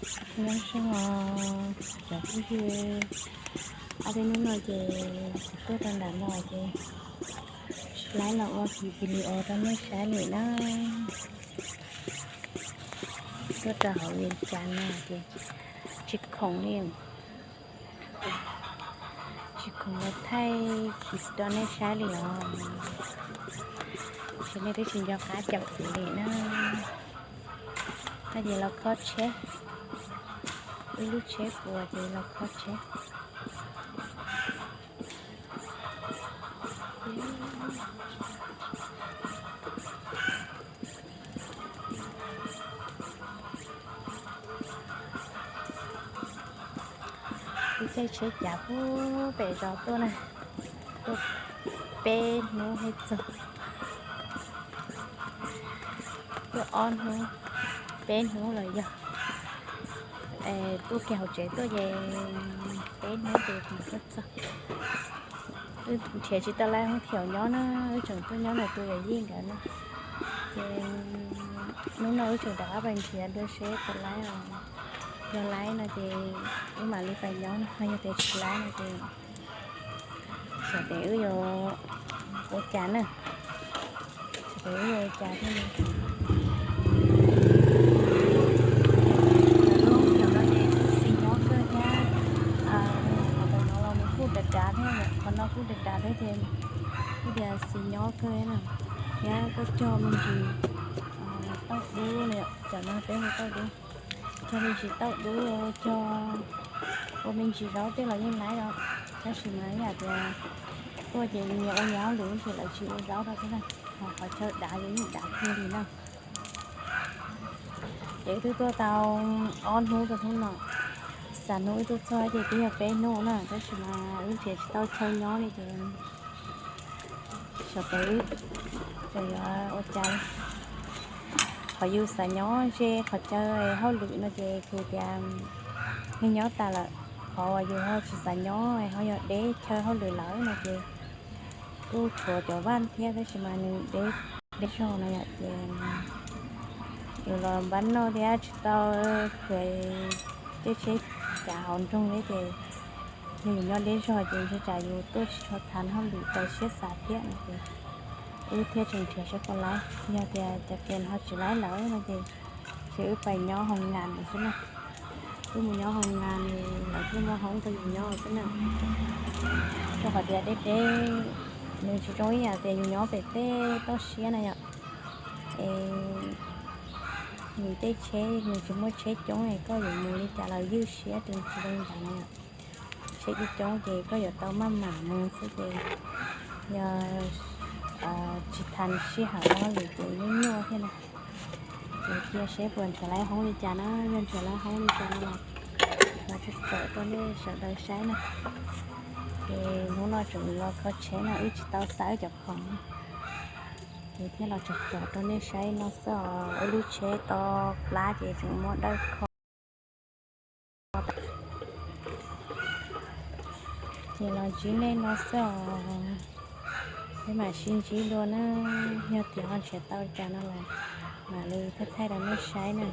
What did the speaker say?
Nyob zoo os cov phooj ywg, ob peb hnub no ces kuv tuaj rau nram no ces tsis laib los ua video rau nej saib li na. Tuaj rau hauv Vias Cas no ces tsis khoom li, tsis khoom los thaij khiv rau nej saib li os. Ces nej twb tsis nco qab caum kuv li na. Tag ces los kho tsheb, ib lub tsheb puas ces los kho tsheb. Kuv caij tsheb cav puag pem zos tuaj na, tuaj peb hnub thiaj txog, tuaj ob hnub, peb hnub los yog, tuaj kiag hauv tsev tuaj ces peb hnub ces thiaj txog. Wb nrhiav tsis tau lawv hoob thiaum nyob na, wb tseem tuaj nyob ntawm tus yawm yij nkawd no. Ces hnub no wb tseem rov qab pais nrhiav dua seb puas laib os. Yog laib no ces wb mam li pais nyob no, ho yog tias tsis laib no ces xyov tes wb yuav ua cas na. Xyov tes wb yuav ua cas thiab. Lub hoob thiaum no ces xis nyob kawg thiab. Qhov no los nws kuj dav dav thiab, qhov no kuj dav dav thiab ces kuj tias xis nyob kawg na. Thiab koj cog me ntsis tauj dub li, cov no peb hu tauj dub, cog me ntsis tauj dub, cog ua me ntsis zaub tej los yeej laib os. Tab sis mas ib yam tias tuaj ces nyias ua nyias hauj lwm ces lawv tsis ua zaub rau thiab na. Ho qhov chaw dav ces yeej dav kawg li na. Ces wb twb tuaj tau ob hnub rau hnub no, xam hnub wb tuaj txog ces twb yog peb hnub na, tab sis mas wb nrhiav tsis tau chaw nyob li ces xyov tes wb yuav ua cas. Qhov yus xav nyob ze qhov chaw hauj lwm no ces kuv tias yeej nyob tas lawm. Qhov uas yus ho tsis xav nyob ho yog deb chaw hauj lwm lawm no ces kuj tshuav cov vaj thiab, tab sis mas nws deb, deb zog no yom, ces yus los npaj noj thiab tsis tau khaws tej tsheb cav hauv nroog thiab ces yog yus nyob deb zog ces ntshe tsam yus tuaj tsis tshua tau hauj lwm tau siab xav thiab no ces wb thiaj tseem nrhiav seb puas laib. Yog tias cov tes ho tsis laib lawm no ces ces wb pais nyob hoo ngas lawm xwb na. Wb mus nyob hoo ngas lawv thiaj muaj hoob rau yus nyob xwb na. Rau qhov tias deb deb nws tsis zoo ib yam tias yus nyob pem tej toj siab na yom. Es nws tej tsheb nws tsis muaj tsheb coob es koj yuav mus li cas los ywj siab ces tsis zoo ntawd na yom. Tsheb coob coob ces koj yuav tau maj mam mus xwb ces yog tsis tau sij hawm ua hauj lwm ces nyuaj nyuaj thiab na. Ces cia seb puas nrhiav laib hoob li cas na, yog nrhiav laib hoob li cas no los tsom tsom rau nej sawv daws saib na. Ces hnub no tseem los kho tsheb no wb tsis tau xa wb cov khoom, ces thiaj los tsom tsom rau nej saib no xwb os. Wb lub tsheb to plab ces tseem muab dawb kho. Ces los ntsib nej no xwb os. Peb mam sib ntsib dua na, yog tias ho nrhiav tau cas no los mam li thaij thaij rau nej saib na.